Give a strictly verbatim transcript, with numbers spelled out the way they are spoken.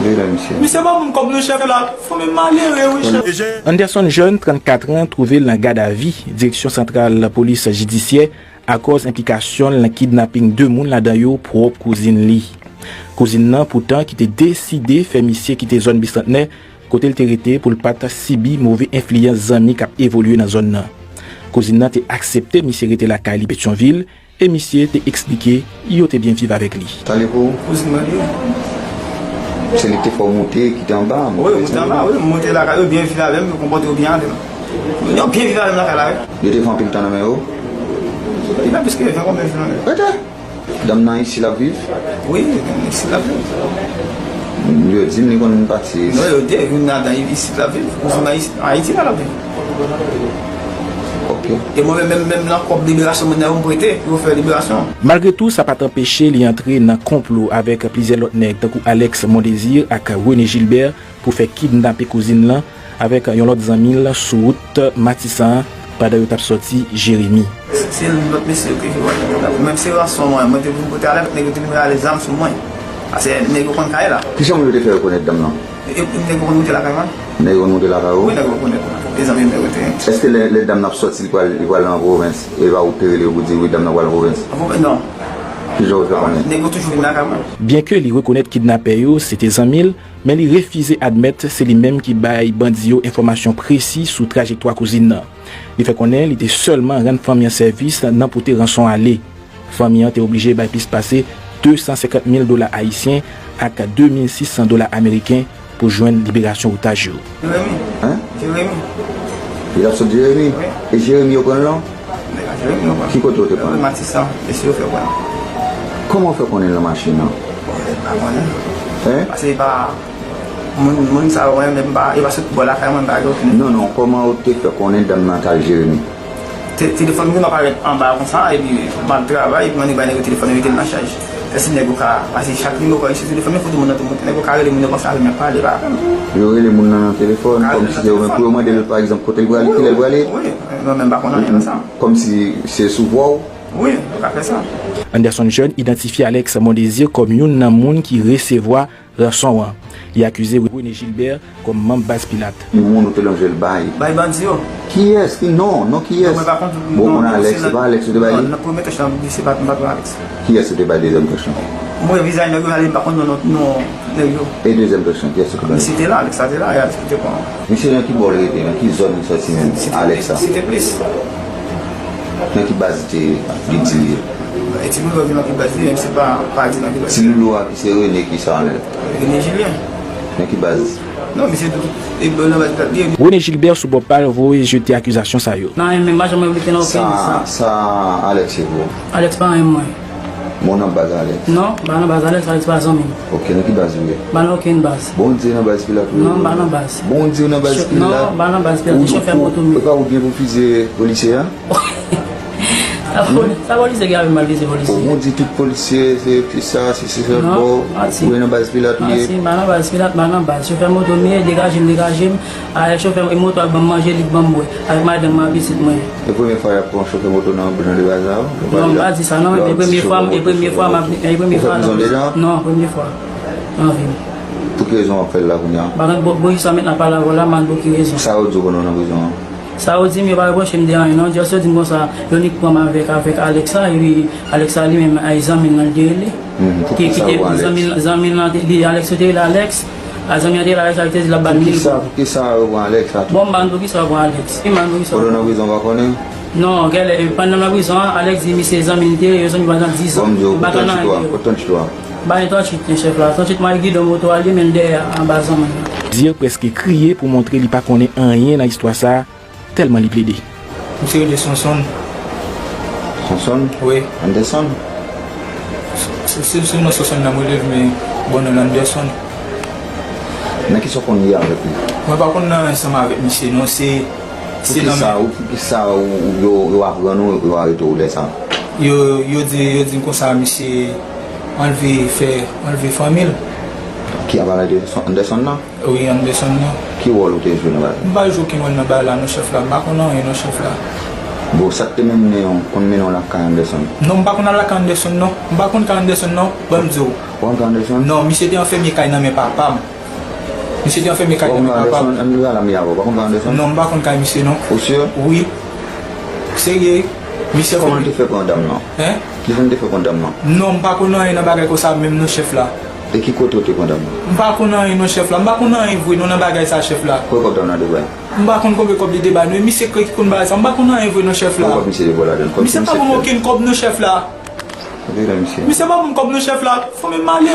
Misye ba moun kòb nou chèf la. Fanmi malere wi chèf. Anderson Jeune, trannkat an, twouve l nan gadavi Direksyon Santral Polis Jidisyè akòz enplikasyon l nan kidnaping de moun, ladan yo pwòp kouzin li. Kouzin nan poutan ki te deside fè misye kite zòn Bisantnè kote l te rete pou l pa t sibi move enfliyans zanmi k ap evolye nan zòn nan. Kouzin nan te aksepte misye rete lakay li Petyonvil e misye te eksplike yo te byen viv avèk li. Sa li pou ou? Kouzin mwen li ye. Se li ki te fè w moute, kite anba? Wi, moute anba, wi. M moute lakay yo, byen viv avè m, yo konpòte yo byen avè m. Yo byen viv avè m lakay la, wi. Yo te fè anpil tan nan men yo? Li fè plis ke ven konbyen jou nan men yo. Rete! Dam nan isit l ap viv? Wi, isit l ap viv. Yo di m li konn pati. Non, yo di youn ladan isit l ap viv. Kouzin mwen isit, Ayiti la l ap viv. Ok. E mwen menm, menm, menm nan kòb liberasyon moun nan yo m prete pou yo fè liberasyon. Malgre tou, sa pa t anpeche li antre nan konplo avèk plizyè lòt nèg, tankou Alex Mondésir ak René Gilbert, pou fè kidnape kouzin lan avèk yon lòt zanmi l sou wout Matisan an pandan yo t ap sòti Jeremi. Se lòt mesye yo ki jwe wòl. Menm se ranson mwen, mwen te vin kote Alex, nèg yo te vin rale zam sou mwen. Paske nèg yo konn kay la. Kijan moun yo te fè rekonèt dam nan? E, e, nèg yo konn moute lakay mwen. Nèg yo konn moute lakay ou? Wi, nèg yo konn moute. E zanmi m yo te. Èske lè, lè dam nan ap sòti, li pral, li pral nan pwovens, e pa ou te rele yo pou di wi, dam nan pral nan pwovens? An pwovens, non. Kijan ou fè konnen? Nèg yo toujou vin lakay mwen. Byenke li rekonèt kidnapè yo se te zanmi l, men li refize admèt se li menm ki bay bandi yo enfòmasyon presi sou trajektwa kouzin nan. Li fè konnen li te sèlman rann fanmi an sèvis nan pote ranson ale. Fanmi an te oblije bay plis pase de san senkant mil dola ayisyen ak de mil sis san dola ameriken pou jwenn liberasyon otaj yo. Jeremi. Hein? Jeremi. Li t ap sot Jeremi? Wi. E Jeremi yo pran l lan? Nèg a Jeremi yo pran. Ki kote yo te pran l? Matisan, mesye yo fè pran. Kòman w fè konnen l nan machin nan? Bon, mwen pa konnen. Hein? Paske e pa moun, moun sa yo, mwen menm pa, e pa sot bò lakay mwen, m pa gen okenn. Non, non, kòman w te fè konnen dam nan t al Jeremi? Te, telefòn mwen aparèt anba konsa, epi m ap travay, epi m annik bay nèg yo telefòn, yo mete l nan chaj. Èske nèg yo ka, paske chak nimewo ki sou telefòn, men foto moun nan tou monte, nèg yo ka rele moun yo konsa, men y ap pale, pa. Yo rele moun nan nan telefòn, kòmsi se yo menm, pou yo mande l, pa egzanp, kote l prale, kilè l prale. Wi, wi, mwen menm pa konn anyen nan sa. Kòmsi se sou vwa w. Wi, yo ka fè sa. Anderson Jeune idantifye Alex Mondésir kòm youn nan moun ki resevwa ranson an. Li akize René Gilbert kòm manm baz Pilat. Yon moun ou te lonje l bay. Bay bandi yo. Kiyès? Ki non? Non kiyès? Non, mwen pa konn. Bon, non, konn non, Alex, se pa Alex ou te bay li? Non, nan premye tranch lan, se pa, m pa konn Alex. Kiyès ou te bay dezyèm tranch lan? Mwen vizaj nèg yo, ale m pa konn non, non, non, nèg yo. E dezyèm tranch lan, kiyès ou te bay? Misye te la, Alex la te la, e Alex ki te pran. Misye nan ki bò l rete? Nan ki zòn li sòti menm? Alex la? Site Plis. Nan ki baz li te, li di li ye? E Ti Loulou a di nan ki baz li ye, men se pa, pa di nan ki baz. Ti Loulou a ki se René ki sa anlè? René Julien. Nan ki baz? Non, misye tou, e nan baz li ye. René Gilbert sou bò pa l voye jete akizasyon sa yo. Nan anyen, men m pa janm enplike nan okenn sa. Sa Alex ye pou ou? Alex pa anyen mwen. Men w nan baz Alex? Non, m pa nan baz Alex, Alex pa zanmi m. Ok, nan ki baz ou ye? M pa nan okenn baz. Bondye nan baz Pilat ou ye? Non, m pa nan baz. Bondye nan baz Pilat? Non, m pa nan baz Pilat, se chofè moto m ye. Ou, ou, e pa ou gen pou fize polisye a? Sa poli-, sa polisye gen avè m al vize polisye? Bon, ou di tout polisye, se, se sa, se, se sa, non, bon, manti. Ou nan baz Pilat ou ye? Manti, m pa nan baz Pilat, m pa nan baz. Chofè moto m ye, degaje m, degaje m. Avèk chofè moto a k ban m manje, li k ban m bwè. Avèk madanm mwen ak pitit mwen. E premye fwa y ap pran chofè moto nan, nan de baz la? Non, m pa di sa, non, e premye fwa, e premye fwa m ap, e premye fwa, non. Ou fè prizon deja? Non, premye fwa nan vi m. Pou ki rezon w ap fè l la kounye a? M pa konn pou, pou kisa m met nan pale avè w la, m pa konn pou ki rezon. Sa yo di w pandan w nan prizon an? Sa yo di m, yo pa repwoche m de anyen non. Just yo di m konsa, yo nik pran m avèk, avèk Alex la, epi Alex la li menm, ay zanmi l nan li te rele. Mhm, pou ki sa yo pran Alex? Zanmi l, zanmi l nan te, li, Alex yo te rele Alex. A zanmi an te rele Alex la, li te di l ap ba l mil goud. Pou ki sa, pou ki sa yo pran Alex la tou? Bon, m pa konn pou ki sa yo pran Alex. M pa konn pou ki sa yo pran. Pandan w nan prizon, w pa konnen? Non, genlè, pandan m nan prizon an, Alex di misye zanmi l te ye, yo zanmi pandan diz an. Bon, m di w, m pa konnen anyen de yo. Tranntuit ou a? M pa gen tranntuit, men chèf la. Tranntuit mwen al gidon moto a, li menm dèyè anba zanmi l. Dir prèske kriye pou montre li pa konnen anyen nan istwa sa a, tèlman li plede. Misye rele Sonson. Sonson? Wi. Anderson? Se, se, se non Sonson nan m rele l, men bon non l Anderson. Nan kisa w konn ye avèk li? Mwen pa konn nan ansanm avèk misye non, se, se nan men. Pou ki sa, ou, pou ki sa ou, ou, yo, yo aprann ou, yo arete w lè sa? Yo, yo di, yo di m konsa misye anlve fè, anlve fanmi l. Ki ap pale de Anderson nan? Wi, Anderson nan. Ki wòl ou te jwe nan bagay la? M pa jwe okenn wòl nan bagay la non, chèf la. M pa konn anyen non, chèf la. Bon, sa k te mennen w, konn mennen w lakay Anderson? Non, m pa konn al lakay Anderson non. M pa konn kay Anderson non, ban m di w. Ou pa konn kay Anderson? Non, misye te anfèmen kay nan men papa m. Misye te anfèmen kay Ou nan konn men papa. Anderson? Ann pale a Miavo. Ou konn Anderson? Non, m pa konn kay misye non. Ou si? Wi. Serye. Misye Kòman l fè. Te fè pran dam nan? Hein? Kijan l te fè pran dam nan? Non, m pa konn anyen nan bagay konsa menm non chèf la. E ki kote ou te pran dam nan? M pa konn anyen non chèf la. M pa konn anyen vre non nan bagay sa chèf la. Kòb dam nan te bay? M pa konn konbyen kòb li te bay nou. E misye ki konn bagay sa. M pa konn anyen vre non chèf la. Kòb misye te pran ladan? Kòb Misye pa ban m okenn kòb non chèf la. Gade misye. Misye pa ban m kòb non chèf la. Fò men m ale.